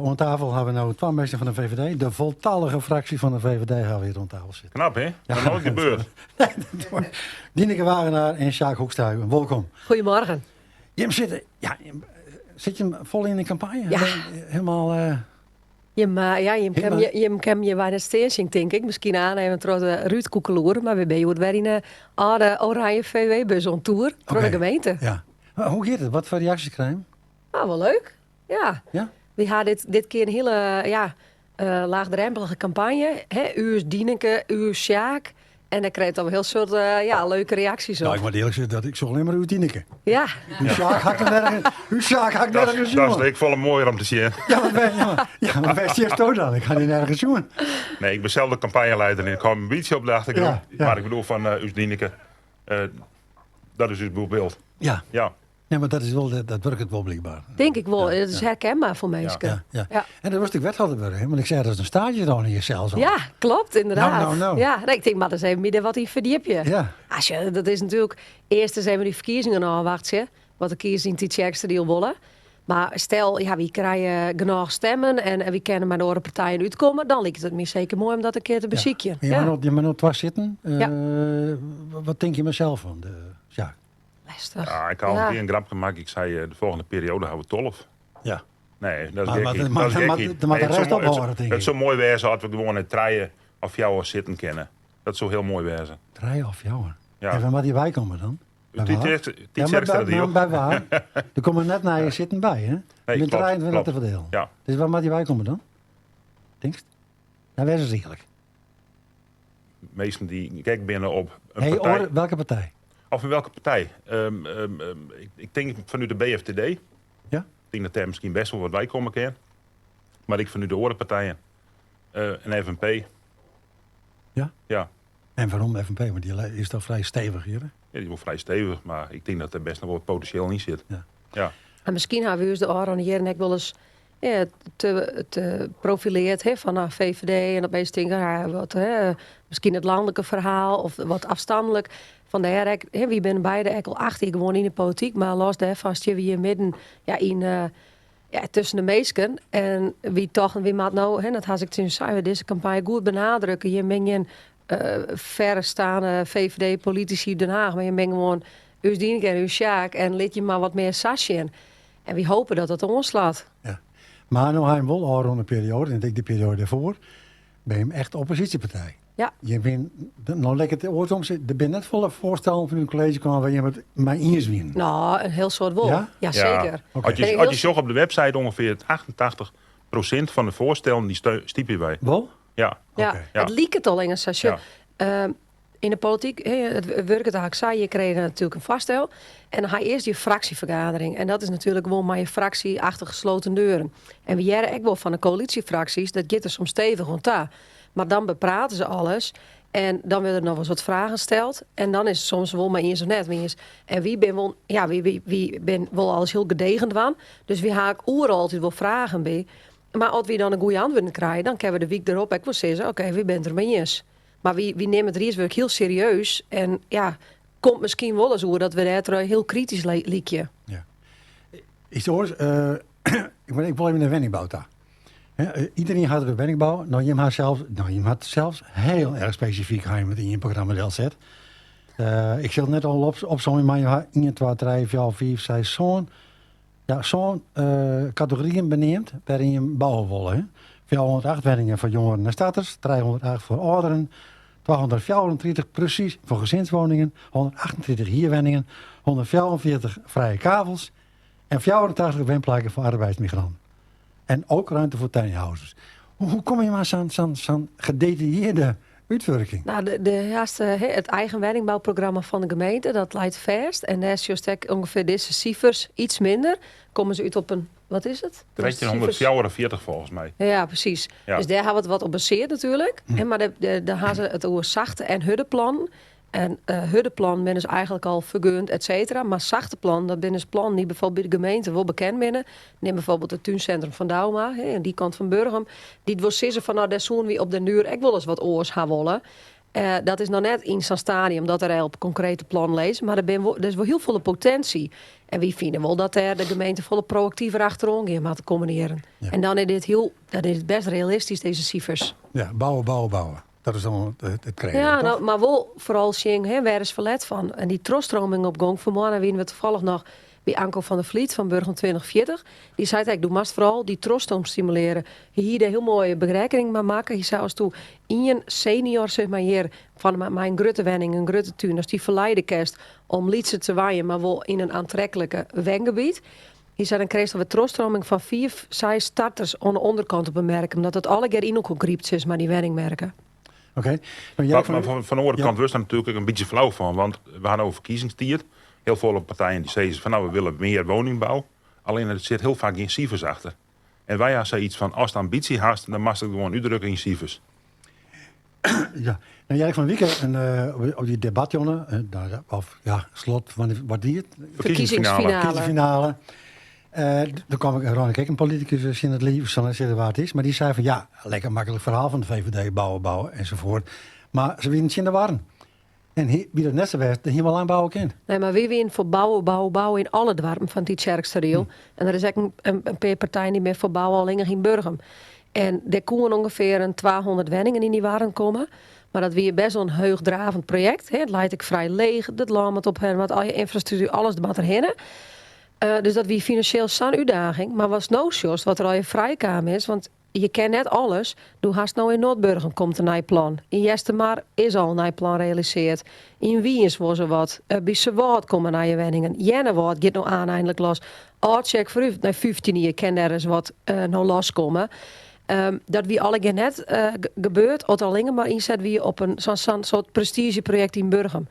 Oan tafel hawwe we no twa minsken fan de VVD. De foltallige fraksje fan de VVD hawwe we hjir oan tafel sitten. Knap, hè? Dat is nooit gebeurd. Dineke Wagenaar en Sjaak Hoekstra, wolkom. Goedemorgen. Jim sitte, ja, sit jim fol yn de kampanje? Ja. Helemaal... Jim, ja, jim ken, jim ken je bijna steeds, tink ik. Miskien oan even troch de rútkoekeloer, mar we binne hjoed wer yn de âlde oranje VW-bus on tour troch de gemeente. Ja. Maar hoe giet it? Wat foar reaksjes krije jim? Ah, wol leuk. Ja. Ja? We ha dit kear in hiele, ja, laagdrempelige kampanje. Hè? Us Dineke, us Sjaak. En dêr krije we hiel soad ja, leuke reaksjes op. Nou, ik moat earlik sizze dat ik sjoch allinne mar ús Dineke. Ja. Ús Sjaak ha ik nergens, ús Sjaak ha ik nergens sjoen. Dat is ek folle moaier om te sjen. Ja, mar wêr, ja, maar, ja, mar wêr stiest dan? Ik ha dy nergens sjoen. Nee, ik bin sels de kampanjeleider en ik hâld in bytsje op de achtergrûn. Ja, ja. Mar ik bedoel fan ús Dineke, dat is ús boechbyld. Ja. Ja. Nee, mar dat is wol, dat wurket wol blykber. Tink ik wol. It is herkenber foar minsken. Ja, ja. Ja. En dan woest ek wethâlder wurde, hè? Want ik sei dat is in staazje dan hier sels al. Ja, klopt, ynderdaad. No, no, no. Ja, nee, ik tink, moat ris even my dêr wat yn ferdjipje. Ja. As je, dat is natuerlik earst ris even dy ferkiezingen ôfwachtsje, wat de kiezers yn Tytsjerksteradiel wolle. Mar stel, ja, wy krije genôch stimmen en wy kinne mei de oare partijen útkomme, dan liket it my seker moai om dat in kear te besykjen. Ja. Je ha no twa sitten. Ja. Wat tinke jim sels fan? De, ja. Lestich. Ja, ik ha al in kear in grapke makke. Ik sei, de folgjende perioade hawwe we 12. Ja. Nee, dat is Mar- gekheid. mar- Dat is mar- gekheid. mar- mar de Nee, het rest soe moai- ophâlde, tink Het ik. soe moai wêze as we gewoan net trije of fjouwer sitten kinne. Dat soe hiel moai wêze. Trije of fjouwer? Ja. En wêr moat dy weikomme dan? By wa? Tytsjerksteradiel. Ja, mar by wa? Der komme net nije sitten by, hè? Nee, Der binne klopt, 23 klopt. te ferdielen. Ja. Dus wêr moat dy weikomme dan? Tinkst? Nou, wês ris earlik. Minsken dy't gek binne op in Nee, partij. oare, welke partij? Of in welke partij? Ik tink fanút de BFTD. Ja? Ik tink dat dêr miskien bêst wol wat weikomme kin. Mar ek fanút de oare partijen. En FNP. Ja? Ja. En wêrom FNP? Want dy is toch frij stevich hjir? Ja, dy is wol frij stevich, mar ik tink dat der bêst noch wol wat potinsjeel yn sit. Ja. Ja. En miskien hawwe wy ús de ôfrûne jierren ek wolris, ja, te profileard, hè, fan VVD en dat minsken tinke, ja, wat, hè, miskien it lanlike ferhaal of wat afstandelijk. Fandêr ek, hè, wy binne beide ek al 8 jier gewoan yn de polityk, mar los dêrfan steane we hjir midden, ja, yn, ja, tusken de minsken. En wy tochten, wy moatte no, hè, dat ha ik tsjin sein, dizze kampanje goed benadrukke. Jim binne gjin verrestaande VVD-politisy út Den Haag, mar jim binne gewoan ús Dineke en ús Sjaak en lit jim mar wat mear sa sjen. En wy hoopje dat dat oanslacht. Ja. Mar no ha jim wol ôfrûne perioade, en ek de perioade dêrfoar, binne jim echt opposysjepartij. Ja. Jim binne, no liket it oarsom, der binne net folle foarstellen fan it kolleezje kaam wêr't jim it mei iens wienen. No, in hiel soad wol. Ja? Ja, seker. Oké. As je sjocht op de website ûngefear 88% fan de foarstellen dy stypje wy. Wol? Ja. Ja. Oké. Ja. It liket allinne sa. Sjoch, Ja. Yn de polityk, hè, it wurket eigentlik sa, je krije natuerlik in foarstel en dan ha je earst je fraksjefergadering. En dat is natuerlik gewoan mei je fraksje achter gesloten deuren. En we hearre ek wol fan de koälysjefraksjes, dat giet der soms stevich oan ta. Mar dan beprate se alles en dan wurde der noch wolris wat fragen steld. En dan is it soms wol mei iens of net mei iens. En wy binne wol, ja, wy binne wol alles hiel gedegen dwaan. Dus wy ha ek oeral altyd wol fragen by. Mar as wy dan in goede antwurden krije, dan kinne we de wyk derop ek wol sizze, oké, wy binne it der mei iens. Mar wy nimme it riedswurk hiel serieus en ja, komt miskien wolris oer dat we dêrtroch hiel kritysk lykje. Ja. Iets oars, ik wol even nei wenningbou ta. Hè, iedereen hat it oer wenningbou. No, jim ha sels, no, jim hat sels hiel erch spesifyk ha jim it yn jim programma delset. Ik sil net al opsomje, mar jim ha 1, 2, 3, 4, 5, 6, 7, ja, 7 kategoryen beneamd wêryn jim bouwe wolle. Hè. 408 wenningen foar jongeren en starters, 308 foar âlderen, 234 presys foar gesinswoningen, 138 hierwenningen, 144 frije kavels en 84 wenplakken foar arbeidsmigranten. En ook ruimte foar tiny houses. Hoe komme je oan sa'n gedetailleerde útwurking? Nou, de earste, hè, it eigen wenningbouprogramma fan de gemeente, dat leit fêst. En dêr sjochst ek ûngefear dizze sifers, iets minder. Komme se út op in, wat is it? 1344 folgens my. Ja, presys. Ja. Dus dêr hawwe we it wat op basearre natuerlik. Hè, mar dêr ha se it oer sachte en hurde plannen. En hurde plannen binne dus eigentlik al fergund, et cetera. Mar sachte plannen, dat binne dus plannen dy't byfoarbyld by de gemeente wol bekend binne. Nim byfoarbyld it túnsintrum fan Douma, hè, oan dy kant fan Burgum. Dy't wol sizze fan, no, dêr soene wy op den duer ek wolris wat oars ha wolle. Dat is noch net yn sa'n stadium dat der op konkrete plannen lizze, mar der bin wol, der is wol hiel folle potinsje. En wy fine wol dat dêr de gemeente folle proaktiver achteroan gean moat de kommende jierren. En dan is dit hiel, dat is best realistysk, dizze sifers. Ja, bouwe, bouwe, bouwe. Dat is dan it credo, Ja, toch? Nou, mar wol foaral sjen, hè, wêr is ferlet fan. En dy trochstroming op gong. Fan 'e moarn wiene we tafallich noch by Anko van der Vliet fan Burgum 2040. Dy sei ek, do moatst foaral dy trochstroom stimulearje. Hy hie dêr hiel moaie berekkening mei makke. Hy sei, ast ien senior, sis mar, hjir fan mei in grutte wenning, in grutte tún, ast dy ferleide kinst om lytser te wenjen, mar wol yn in oantreklike wengebiet. Hy sei, dan krijst alwer trochstroming fan fiif, seis starters oan de ûnderkant op 'e merk, omdat it allegear yn elkoar grypt, sis mar, dy wenningmerken. Oké. Nou, maar van de oare kant wurdst der natuerlik ek in bytsje flau fan, want we ha no ferkiezingstiid. Hiel folle partijen dy sizze fan nou, we willen mear woningbou. Allinne der sit hiel faak gjin sifers achter. En wy ha sayts fan ast ambysje hast, dan moatst it gewoan útdrukke yn sifers. Ja, nou Jerk fan 'e wike en op dy debatjûn, of ja, slot, wat wie it? Ferkiezingsfinale. Ferkiezingsfinale. Dêr kwam ik rûn ik ek in politikus tsjin it liif, sil net sizze wa't it is, mar dy sei fan ja, lekker maklik ferhaal fan de VVD, bouwe, bouwe ensafoart. Mar se wienen tsjin de warren. En wie dat net sa west, dan hiene we al lang bouwe kind. Nee, mar wy wienen foar bouwe, bouwe, bouwe yn alle doarpen fan Tytsjerksteradiel. En der is ek in pear partijen dy't binne foar bouwe allinnich yn Burgum. En dêr koenen ûngefear in 200 wenningen yn dy warren komme. Mar dat wie best wol in heechdravend projekt. Hè. It leit ek frij leech, it lân moat op hen, moat al je ynfrastruktuer, alles moat derhinne. Dus dat wie finansjeel sa'n útdaging. Mar watst no sjochst, wat der allegear frijkaam is, want je kin net alles. Do hast no yn Noardburgum komt in nij plan. Yn Eastermar is al in nij plan realisearre. Yn Wyns wol se wat. By Suwâld komme nije wenningen. Earnewâld giet no einlik los. Aldtsjerk foar ús, nei 15 jier kin dêr ris wat no loskomme. Dat wie allegear net gebeurd as allinne mar ynset wie op in sa'n soart prestiizjeprojekt yn Burgum.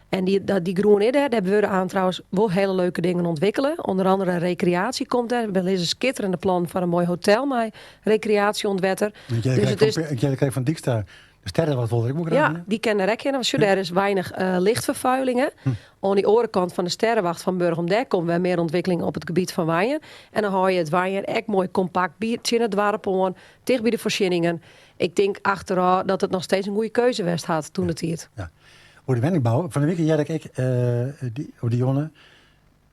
En dy, dat, dy grûn is dêr. Dêr wurde aan trouwens wol hiele leuke dingen ûntwikkele. Under andere rekreaasje komt dêr. Der lizze skitterende plannen foar in moai hotel mei rekreaasje oan it wetter. Dus it is, ik kreeg fan Dykstra, de sterren wat wol ik wol graach. Ja, dy kin der ek hinne. Want sjoch, dêr is weinich lichtfervuiling. Hè. Oan dy oare kant fan de sterrenwacht fan Burgum, dêr komt wer mear ûntwikkeling op it gebiet fan wenjen. En dan hâld je it wenjen ek moai kompakt by tsjin it doarp oan, ticht by de foarsjenningen. Ik tink achterôf dat it noch steeds in goede keuze west hat toen de tiid. Ja. Oer de wenningbou, fan 'e wike hearde ik ek oer dy jonge,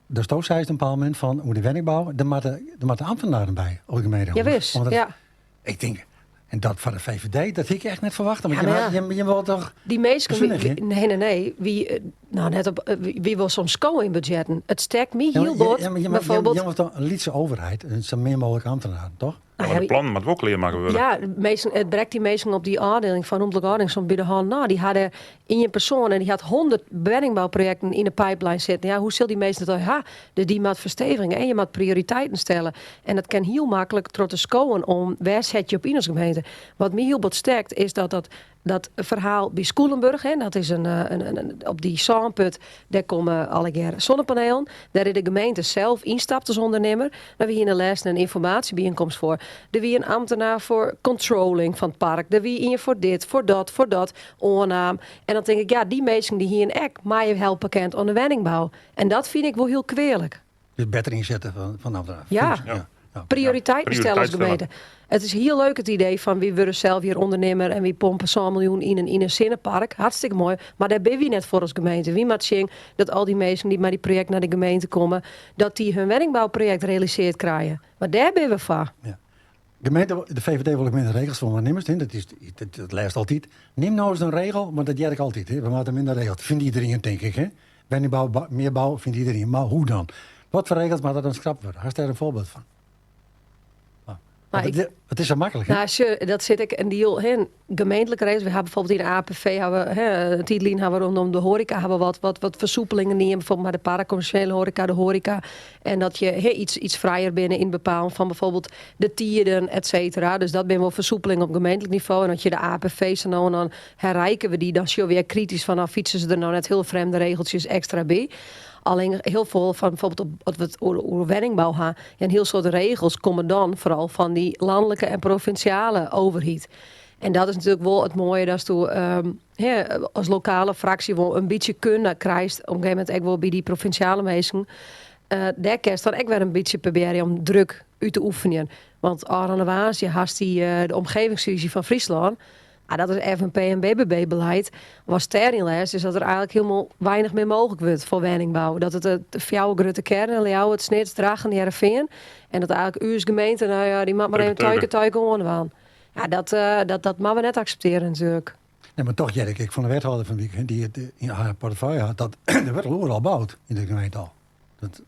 datsto seist op in bepaald momint fan oer de wenningbou, der moatte, der moatte ambtenaren by op de gemeentehûs. Jawis, Want dat, ja. Ik tink, en dat foar de VVD, dat hie ik echt net ferwachte. Want Ja, maar ja. jim wol toch Dy minsken, besunigje? nee, nee, nee. Wy, nou, net op, wy wol soms skowe yn budzjetten. It stekt my Ja, maar hiel bot, ja, maar bijvoorbeeld. jim wol toch in lytse overheid, en sa min mooglik ambtenaren, toch? Ja, mar de plannen moatte wol klearmakke wurde. Ja, minsken, it brekt dy minsken op dy ôfdieling fan rûmtlike oardening soms by de hân. No, dy ha dêr ien persoan en dy hat 100 wenningbouprojekten yn de pipeline sitten. Ja, hoe sil dy minsken dat ha? Dus dy moat ferstevigje en je moat prioriteiten stelle. En dat kin hiel maklik troch te skowen om wêr set je op yn as gemeente. Wat my hiel bot stekt is dat dat Dat ferhaal by Skûlenburch, hè, dat is in, in, op dy sânput, dêr komme allegear sonnepanelen. Dêr is de gemeente sels ynstapt as ûndernimmer. No, wy hiene lêsten in ynformaasjebyienkomst foar. Der wie in ambtenaar foar controlling fan it park. Der wie ien foar dit, foar dat, foar dat, oannaam. En dan tink ik, ja, dy minsken dy hiene ek meihelpe kind oan de wenningbou. En dat fyn ik wol hiel kwealik. Dus better ynsetten fan ambtenaren. Ja. Ja. Prioriteiten stelle as gemeente. It is hiel leuk it idee fan wy wurde sels hjir ûndernimmer en wy pompe sân miljoen yn in sinnepark. Hartstikke moai, mar dêr binne wy net foar as gemeente. Wy moatte sjen dat al dy minsken dy't mei dy projekt nei de gemeente komme, dat dy hun wenningbouprojekt realisearre krije. Mar dêr binne we foar. Ja. Gemeente, de VVD wol ek minder regels foar ûndernimmers. Dat, is, dat, dat lêst altyd. Nim no ris in regel, want dat hear ik altyd. Hè. We moatte minder regels. Fynt iderien, tink ik. Hè. Wenningbou, mear bou, fynt iderien. Mar hoe dan? Wat foar regels moatte dan skrapt wurde? Hast dêr in foarbyld fan? Maar Want ik, it is sa maklik, hè? Nou, sjoch, dat sit ek in diel, hè, gemeentlike regels. We ha bijvoorbeeld yn de APV, ha we, hè, in tiid lyn ha we rondom de hoareka ha we wat fersoepelingen dien, bijvoorbeeld mei de paracommersjele hoareka, de hoareka. En dat je, hè, iets frijer binne yn it bepalen fan bijvoorbeeld de tiden, et cetera. Dus dat binne wol fersoepelingen op gemeentlik nivo. En as je de APV sa no en dan herrijke we dy, dan sjogge we ek kritysk fan, nou fytse se der no net hiel frjemde regeltsjes ekstra by. Allinne hiel folle fan bijvoorbeeld op, as we it oer wenningbou ha, in hiel soad regels komme dan foaral fan dy lanlike en provinsjale overheid. En dat is natuerlik wol it moaie datsto hè, as lokale fraksje wol in bytsje kunde krijst, op in gegeven momint ek wol by dy provinsjale minsken. Dêr kinst dan ek wer in bytsje probearje om druk út te oefenjen. Want ôfrûne woansdei hast dy de omgevingsvisie fan Fryslân. Ah, dat is FNP en BBB-beleid. Watst dêryn lêst is dat der eigenlik hielendal weinich mear mooglik wurdt foar wenningbou. Dat it de fjouwer grutte kearnen, Ljouwert, Snits, Drachten, Hearrenfean, en dat eigenlik ús gemeente, no ja, dy moat mar even tuike tuike oandwaan. Ja, dat, dat, dat moatte we net akseptearje natuerlik. Nee, mar toch hear ik ek fan de wethâlder fan Wyk, dy't it yn har portefeuille hat, dat der wurdt al oeral boud yn de gemeente al. Dat,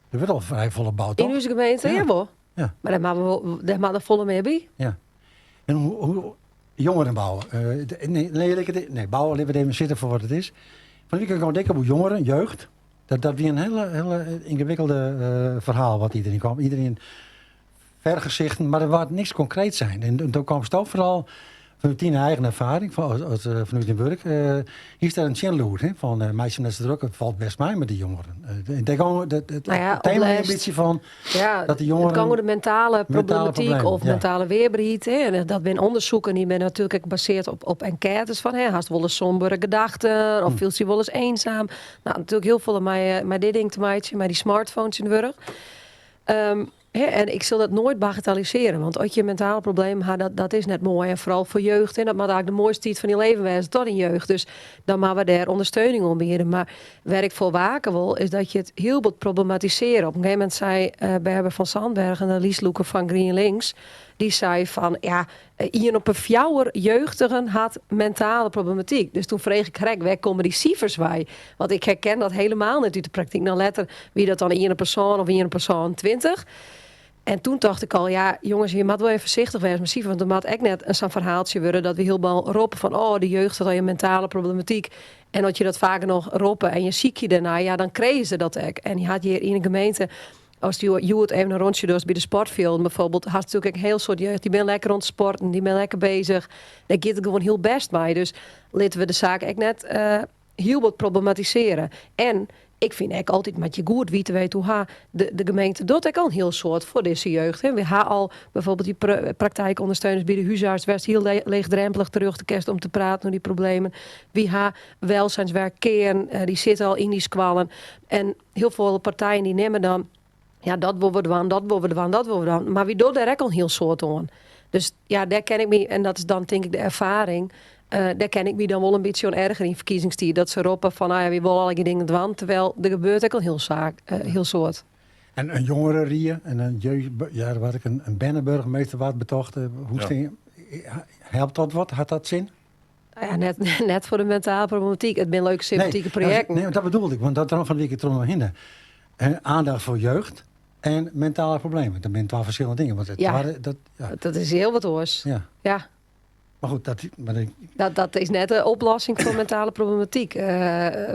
der wurdt al frij folle boud, toch? Yn ús gemeente, ja. Jawol. Ja. Mar dêr moatte we wol, dêr moat noch folle mear by. Ja. En hoe, hoe jongeren bouwe? Nee, nee, nee, bouwe, litte we it even sitte foar wat it is. Fan de wike kaam ik op jongeren, jeugd. Dat, dat wie in hiele, hiele yngewikkelde ferhaal wat iderien kwam. Iderien fergesichten, mar der waard niks konkreet sein. En doe kaamst foaral fanút dyn eigen erfaring, fan, as, fanút dyn wurk, hiest dêr in tsjinlûd, hè, fan meitsje net sa drok, it falt bêst mei mei dy jongeren. En dêr gong it, it, Nou ja, it tema in op lêst. bytsje fan Ja, dat de jongeren it gong oer de mentale mentale problematyk problemen, of ja. mentale weerberheid. Hè. En dat binne ûndersoeken dy binne natuerlik ek basearre op, op enkêtes fan hè, hast wolris sombere gedachten of fielst dy wolris eenzaam. Nou, natuerlik hiel folle mei, mei dit ding te meitsjen, mei dy smartphones tsjintwurdich. Hè, en ik sil dat noait bagatellisearje, want as je mentale problemen ha, dat, dat is net moai. En foaral foar jeugd, hè, dat moat eigenlik de moaiste tiid fan dyn leven wêze, tot dyn jeugd. Dus dan moatte we dêr ûndersteuning oan biede. Mar wêr't ik foar wake wol, is dat je it hiel bot problematisearje. Op in gegeven momint sei Berber van Zandbergen, de listlûker fan GrienLinks, dy sei fan, ja, Ien op 'e fjouwer jeugdigen hat mentale problematyk. Dus toen frege ik krekt, wêr komme dy sifers wei? Want ik herken dat helemaal net út de praktyk. No letter wie dat dan ien op 'e sân of ien op 'e 27. En toen tocht ik al, ja, jonges, je moatte wol even foarsichtich wêze mei sifers, want der moat ek net sa'n ferhaaltsje wurde dat we hielendal roppe fan, oh, de jeugd hat al in mentale problematyk. En as je dat faker noch roppe en je sykje dêrnei, ja, dan krije se dat ek. En je hat hjir yn de gemeente Ast hjoed even in rûntsje dochst by de sportfjilden bijvoorbeeld, hast natuerlik ek in hiel soad jeugd. Dy binne lekker oan it sporten, dy binne lekker bezich. Dêr giet it gewoan hiel bêst mei. Dus litte we de saak ek net hiel bot problematisearje. En ik fyn ek altyd, moat je goed witte wêr't je it oer ha. De gemeente docht ek al in hiel soad foar dizze jeugd. We ha al bijvoorbeeld dy praktykûndersteuners by de húsarts, wêr'tst hiel leechdrempelich terjochte kinst om te praten oer dy problemen. Wy ha welzijnswerk Kearn, dy sitte al yn dy skoallen. En Hiel folle partijen dy nimme dan, ja, dat wolle we dwaan, dat wolle we dwaan, dat wolle we dwaan. Mar wy dogge dêr ek al in hiel soad oan. Dus ja, dêr kin ik my, en dat is dan tink ik de erfaring, dêr kin ik my dan wol in bytsje oan ergerje yn ferkiezingstiid. Dat se roppe fan, no ja, wy wolle allegear dingen dwaan, terwyl der gebeurt ek al hiel saak, hiel soad. En in jongerenrie en in jeugd, ja, der waard ek in berneburgemeester waard betocht. Hoe stean, helpt dat wat? Hat dat sin? Nou ja, net, net foar de mentale problematyk. It binne leuke, sympatike projekten. Nee, dat bedoelde ik, want dat rûn fan de wike troch noch hinne. Aandacht foar jeugd en mentale problemen. Dat binne twa ferskillende dingen. Want it twadde, dat, ja. Dat is hiel wat oars. Ja. Mar goed, dat, mar ik Dat is net de oplossing foar mentale problematyk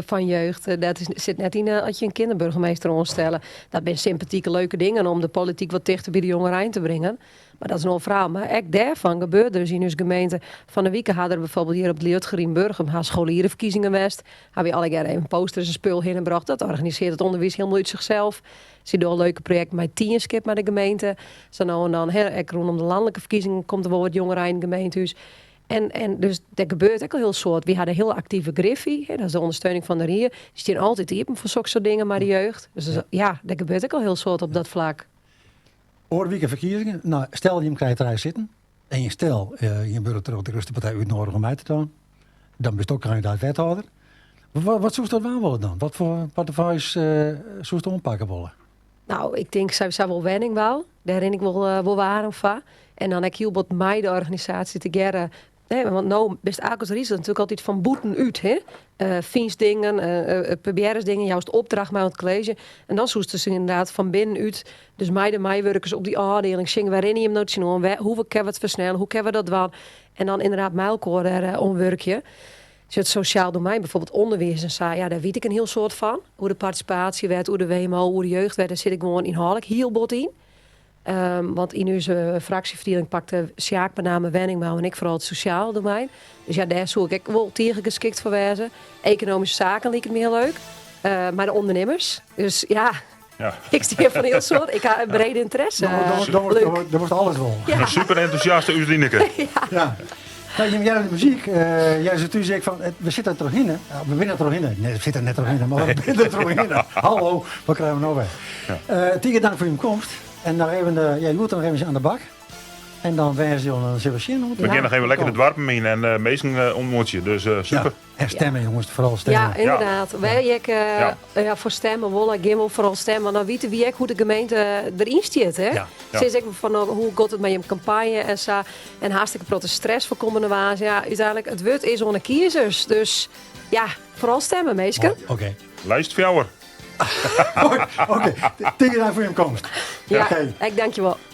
fan jeugd. Dat is, sit net yn as je in kinderburgemeester oanstelle. Dat binne sympatike, leuke dingen om de polityk wat tichter by de jongerein te bringen. Mar dat is in oar ferhaal. Mar ek dêrfan gebeurt dus yn ús gemeente. Fan 'e wike ha der bijvoorbeeld hjir op it Liudger yn Burgum ha scholierenferkiezingen west. Ha wy allegear even posters en spul hinne brocht. Dat organisearret it ûnderwiis hielendal út sichsels. Sy dogge leuke projekten mei Tienskip mei de gemeente. Sa no en dan, hè, ek rûnom de lanlike ferkiezingen komt der wol wat jongerein yn it gemeentehûs. En dus der gebeurt ek al hiel soad. Wy ha de hiel aktive griffy, hè, dat is de ûndersteuning fan de rie. Dy stean altyd iepen foar soksoart dingen mei de jeugd. Dus ja, der gebeurt ek al hiel soad op dat flak. Oare wike ferkiezingen. No, stel jim krije trije sitten en je stel jim wurde troch de grutste partij útnoadige om mei te dwaan, dan bist ook kandidaat wethâlder. Wat, wat soest dat dwaan wolle dan? Wat foar portefeuilles soest oanpakke wolle? No, ik tink sawiesa wol wenningbou. Dêr rin ik wol, wol waarm foar. En dan ek hiel bot mei de organisaasje tegearre. Nee, want no bist eigentlik as riedslid natuerlik altyd fan bûten út. Hè? Fynst dingen, probearrest dingen, joust opdracht mei oan it kolleezje. En dan soest dus ynderdaad fan binnenút, dus mei de meiwurkers op dy ôfdieling, sjen wêr rinne jim no tsjinoan, wêr, hoe kinne we it fersnelle, hoe kinne we dat dwaan. En dan ynderdaad mei elkoar dêr oan wurkje. Sjoch, it sosjaal domein, bijvoorbeeld ûnderwiis en sa, ja, dêr wit ik in hiel soad fan. Oer de partisipaasjewet, oer de WMO, oer de jeugdwet, dêr sit ik gewoan ynhâldlik hiel bot yn. Want yn ús fraksjeferdieling pakte Sjaak met name wenningbou en ik foaral it sosjaal domein. Dus ja, dêr soe ik ek wol tige geskikt foar wêze. Ekonomyske saken liket my hiel leuk. Mei de ûndernimmers. Dus ja, ik stean foar in hiel soad. Ik ha in brede ynteresse. No, do wolst alles wol. Ja. Super entûsjaste ús Lineke. Ja. Nou, jim hearre de muzyk. Jij zit thús ek fan, we sitte trochhinne. We binne trochhinne. Nee, we sitte net trochhinne, mar we binne trochhinne. Hallo, wat krije we no wer? Tige dank foar jim komst. En noch even, ja, hjoed noch even aan de bak. En dan wêze jo, dan sille we sjen hoe it We gean noch even lekker de komt. doarpen yn en eh, minsken eh, ontmoetsje. Dus eh, Ja, super. en stemmen jongens, vooral stemmen. Ja, inderdaad. Wij ek, eh, Ja. ja, voor stemmen wollen, geen wel vooral stemmen. Want dan weten we ook hoe de gemeente erin zit. Hè? Ja. Ja. Ze is ook van oh, hoe gaat het met je campagne en zo. En hartstikke grote stress voorkomen waas. Ja, uiteindelijk, het wut is onder kiezers. Dus ja, vooral stemmen, meeske. Mooi, Oké. Lijst fjouwer. Oké, tegen daar voor je komst. Ja, Oké. ik dank je wel.